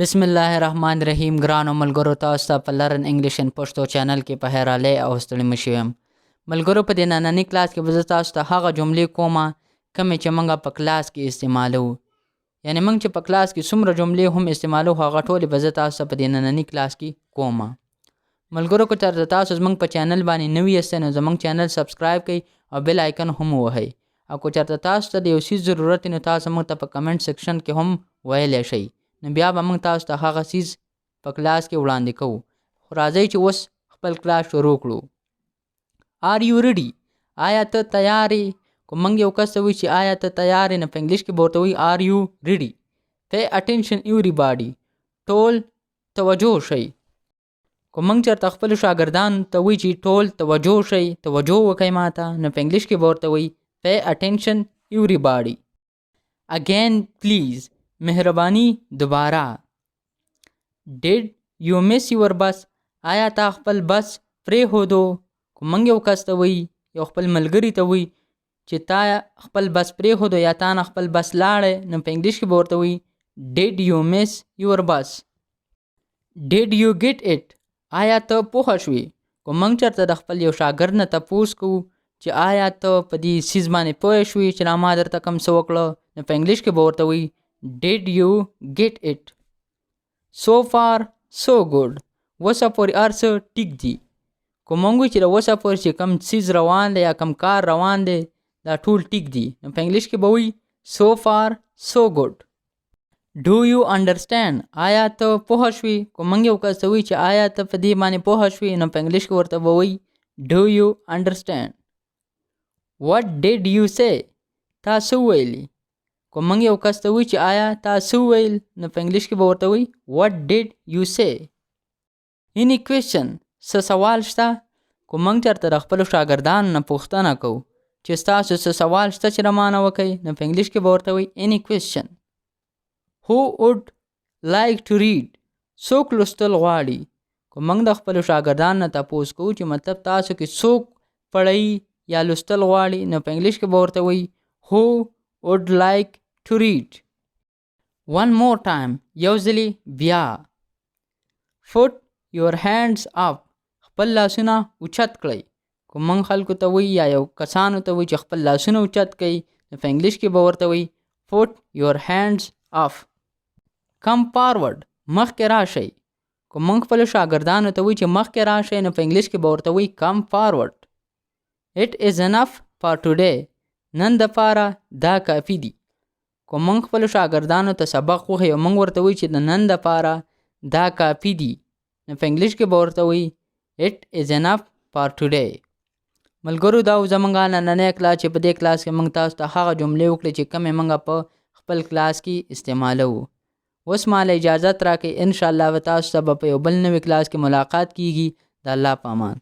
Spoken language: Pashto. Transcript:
بسم الله الرحمن الرحیم. ګرانو ملګرو، تاسو ته په Learn English in Pashto channel کې په خیر راغلئ او ستړي مه شئ. ملګرو، په دې ننني کلاس کې به زه تاسو ته هغه جملې کومه کومې چې موږ په کلاس کې استعمالوو، یعنې موږ چې په کلاس کې څومره جملې هم استعمالوو، هغه ټولې به زه تاسو ته په دې ننني کلاس کې کومه. ملګرو، که چېرته تاسو زموږ په چینل باندې نوي یاستئ، نو زموږ چینل subscribe کړئ او bell icon هم ووهئ، او که چېرته تاسو ته د یو څیز ضرورت، نو تاسو موږ ته په comment section کې هم ویلی شئ، نو بیا به موږ تاسو ته هغه څیز په کلاس کې وړاندې کوو. خو راځئ چې اوس خپل کلاس شروع کړو. Are you ready؟ آیا ته تیار یې؟ که موږ یو کس ته وایو چې آیا ته تیار یې، نو په انګلیش کې به ورته وایو "Are you ready؟" Pay attention everybody. ټول توجه شئ. که موږ چېرته خپلو شاګردانو ته وایو چې ټول توجه شئ، توجه وکړئ ماته، نو په انګلیش کې به ورته وایي "Pay attention everybody." Again please. مهرباني دوباره. Did you miss your bus؟ آیا تا خپل بس پرېښودو؟ که موږ یو کس ته وایي، یو خپل ملګري ته وایي چې تا خپل بس پرېښودو یا تا نه خپل بس لاړی، نو په انګلیش کې به ورته وایي "Did you miss your bus؟" Did you get it؟ آیا ته پوه شوې؟ که موږ چېرته د خپل یو شاګرد نه تپوس کوو چې آیا ته په دې څیز باندې پوه شوې چې ما درته کوم څه وکړه، نو په انګلیش کې به ورته وایي "Did you get it؟" So far so good. اوسه پورې هر څه ټیک دي. که موږ چې د اوسه پورې چې کوم څیز روان دی یا کوم کار روان دی، دا ټول ټیک دي، نو په انګلیش کې به وایي "So far so good." Do you understand؟ آیا ته پوه شوې؟ که موږ یو کس ته وایو چې آیا ته په دې باندې پوه شوې، نو په انګلیش کې ورته به وایي "Do you understand؟" What did you say؟ تا څه وویلي؟ که موږ یو کس ته وایو چې آیا تا څه وویل، نو په انګلیش کې به ورته وایي "What did you say؟" Any question؟ څه سوال شته؟ که موږ چېرته د خپلو شاګردانو نه پوښتنه کوو چې ستاسو څه سوال شته چې له ما نه وکړئ، نو په انګلیش کې به ورته وایي "Any question؟" Who would like to read؟ څوک لوستل غواړي؟ که موږ د خپلو شاګردانو نه تپوس کوو چې مطلب تاسو کې څوک پړی یا لوستل غواړي، نو په انګلیش کې به ورته وایي "Who would like to read؟" One more time. یو ځلې بیا. Put your hands up. خپل لاسونه اوچت کړئ. که موږ خلکو ته وایي یا یو کسانو ته وایي چې خپل لاسونه اوچت کړئ، نو په انګلیش کې به ورته وایي "Put your hands up." Come forward. مخکې راشئ. که موږ خپلو شاګردانو ته وایو چې مخکې راشئ، نو په انګلیش کې به ورته وایي "Come forward." It is enough for today. نن دپاره دا کافي دي. که موږ خپلو شاګردانو ته سبق وښیو، موږ ورته وایو چې د نن دپاره دا کافي دي، نو په انګلیش کې به ورته وایي "It is enough for today." ملګرو، دا و زمونږ نننی کلاس چې په دې کلاس کې موږ تاسو ته هغه جملې وکړې چې کومې موږ په خپل کلاس کې استعمالوو. اوس ما له اجازت راکړئ. انشاءالله به تاسو ته به په یو بل نوي کلاس کې ملاقات کیږي. د الله په امان.